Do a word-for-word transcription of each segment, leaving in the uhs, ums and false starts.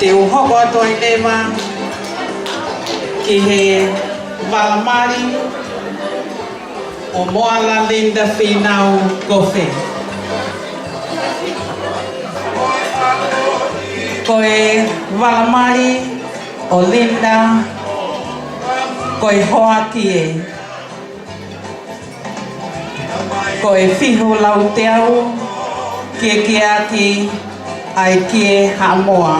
Te u hoko atu ai leva ki he vala mali ʻo Moala Linda Fīnau Kofe. Ko e vala mali ʻo Linda, ko e hoa kie. Ko e fihu lauteau, kiekiaki ʻa e kie Haʻamoa.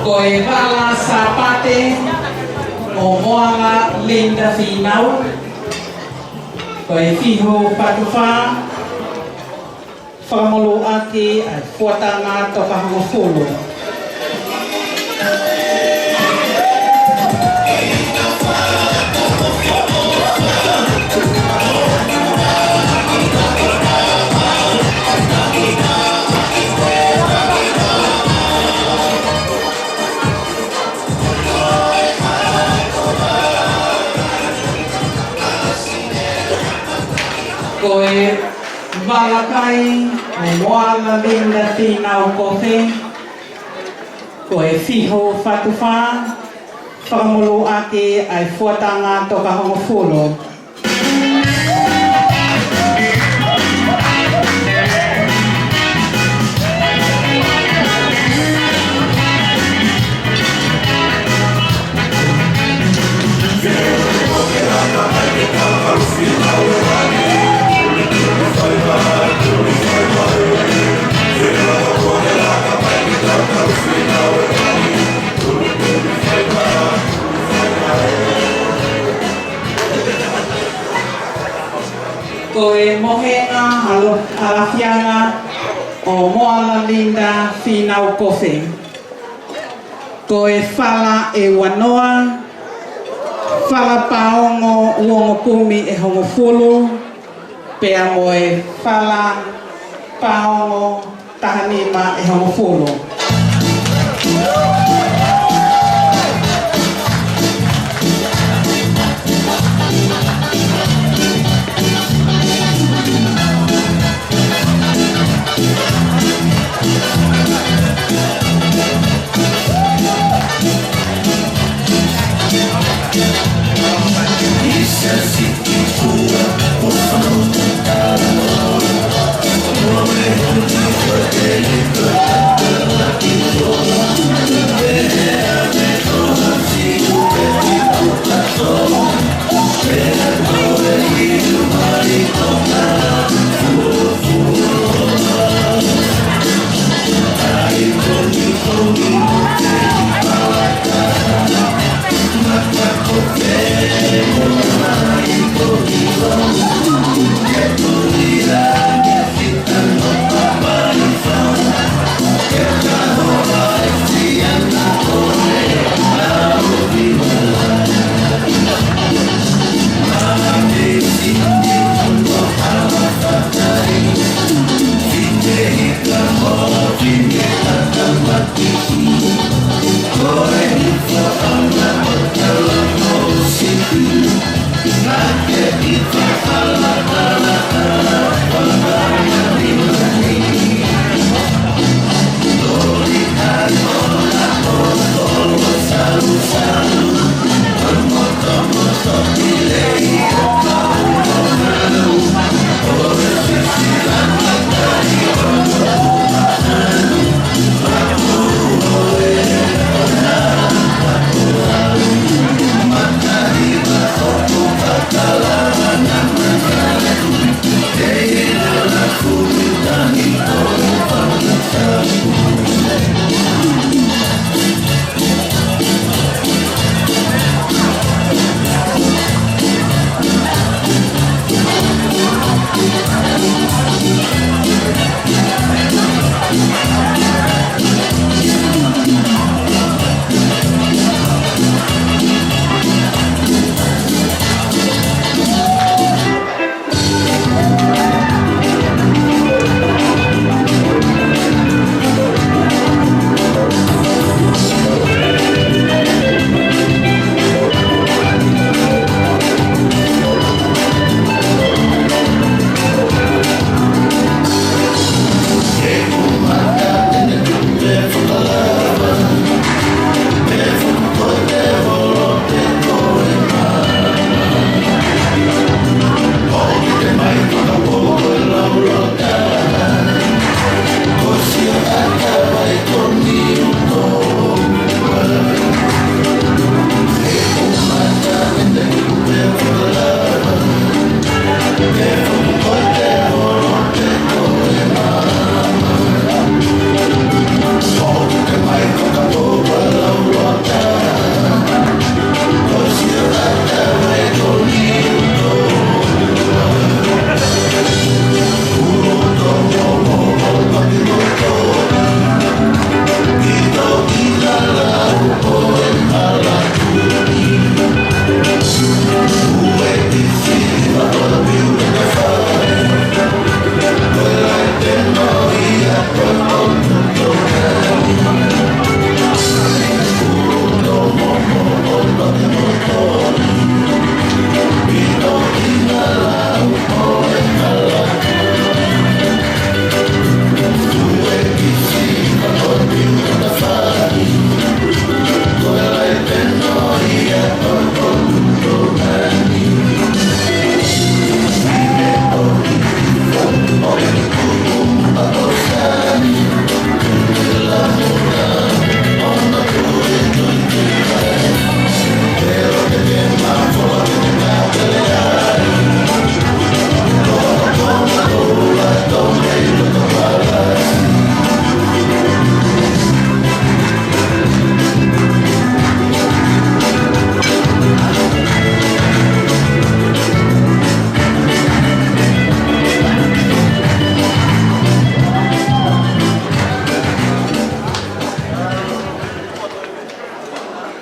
Ko e vala Sāpate ʻo Moala Linda Fīnau, ko e fihu fatu fā, fakamolū ʻaki ʻa e fuataʻanga toko hongofulu. Ko e vala kai ʻo Moala Linda Fīnau Kofe, ko e fihu fatu fā, fakamolū ʻaki ʻa e fuataʻanga toko hongofulu. Ko e mohenga ʻalo-, ʻalafianga ʻo Moala Linda Fīnau Kofe. Ko e fala ʻe uanoa, fala paongo uongo kumi ʻe hongofulu, pea mo e fala paongo taha nima ʻe hongofulu.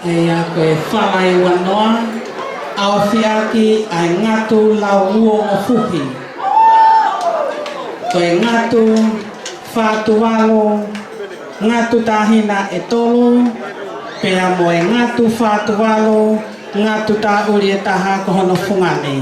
ʻA ia ko e fala ʻe uanoa, ʻaofiʻaki ʻa e ngatu lauuo mo fuhi. Ko e ngatu fā Tuvalu, ngatu tāhina ʻe tolu, pea mo e ngatu fā Tuvalu, ngatu tāʻuli ʻe taha ko hono fungani.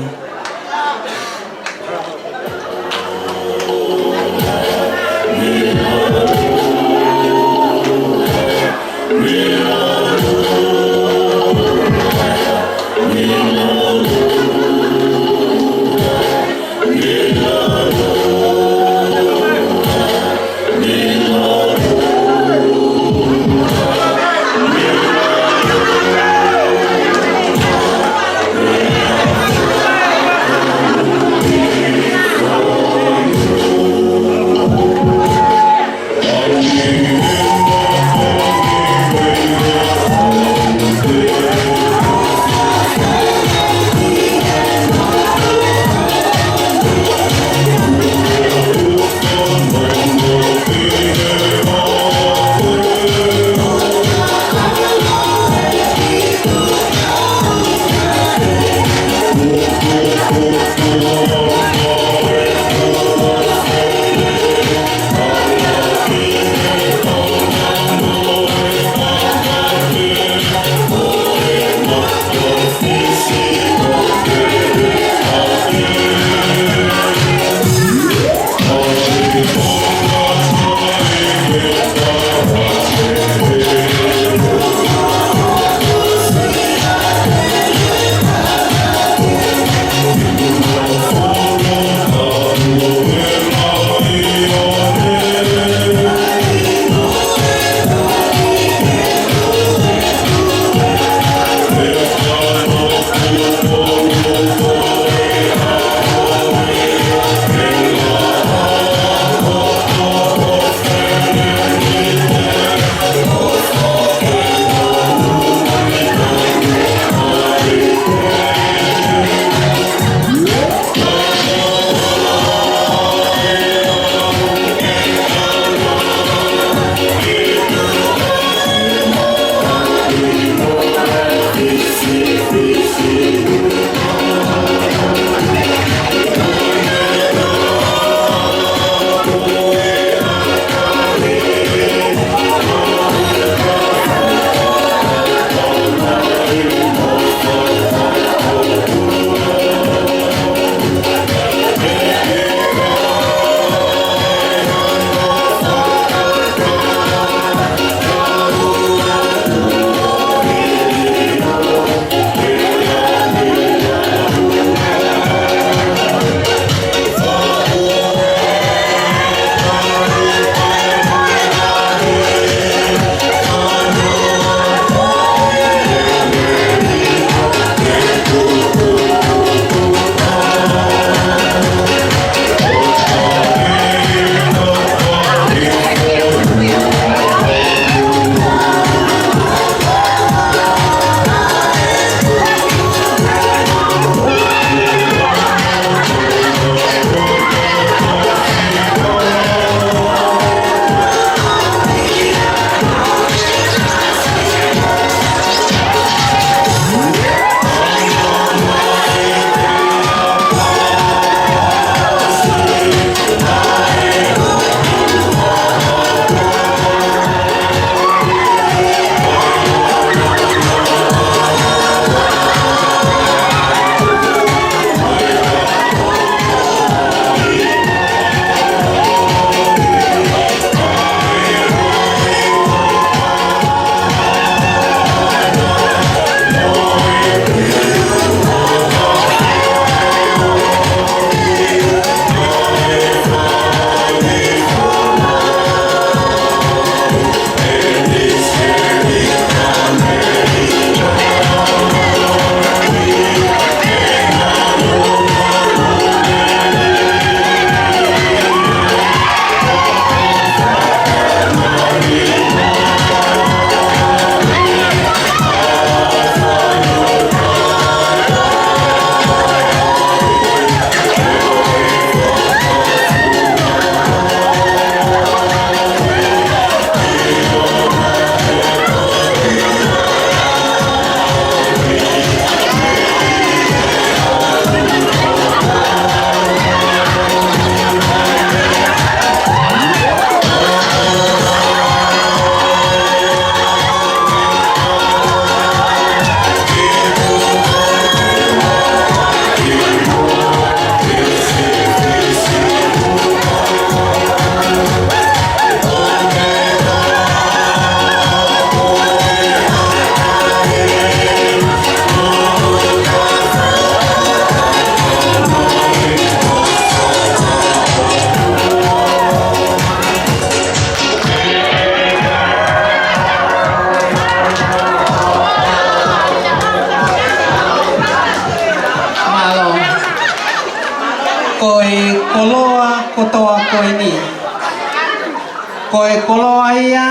ko eni. Ko e koloa ia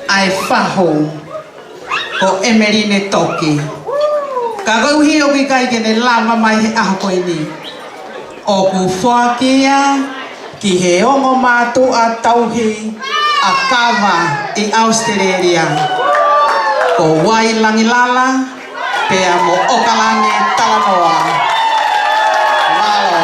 ʻa e fahu ko ʻEmeline Toki. Ka koeʻuhi ʻoku ʻikai ke ne lava mai he ʻaho ko eni, ʻoku foaki ia ki he ongo mātuʻa tauhi ʻa Kava ʻi ʻAositelēlia, ko Uailangilala pea mo ʻOkalani Talanoa. Mālō.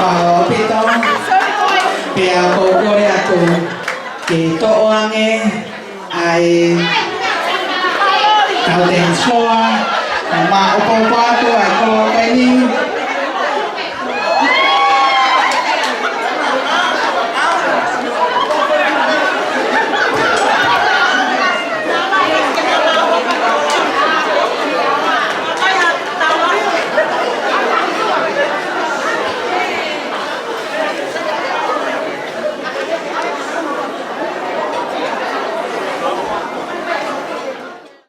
Mālō ʻaupito. Pea ʻoku ou kole atu ke toʻo ange ʻa e Gauteng Floor, ʻo maʻopoʻopo atu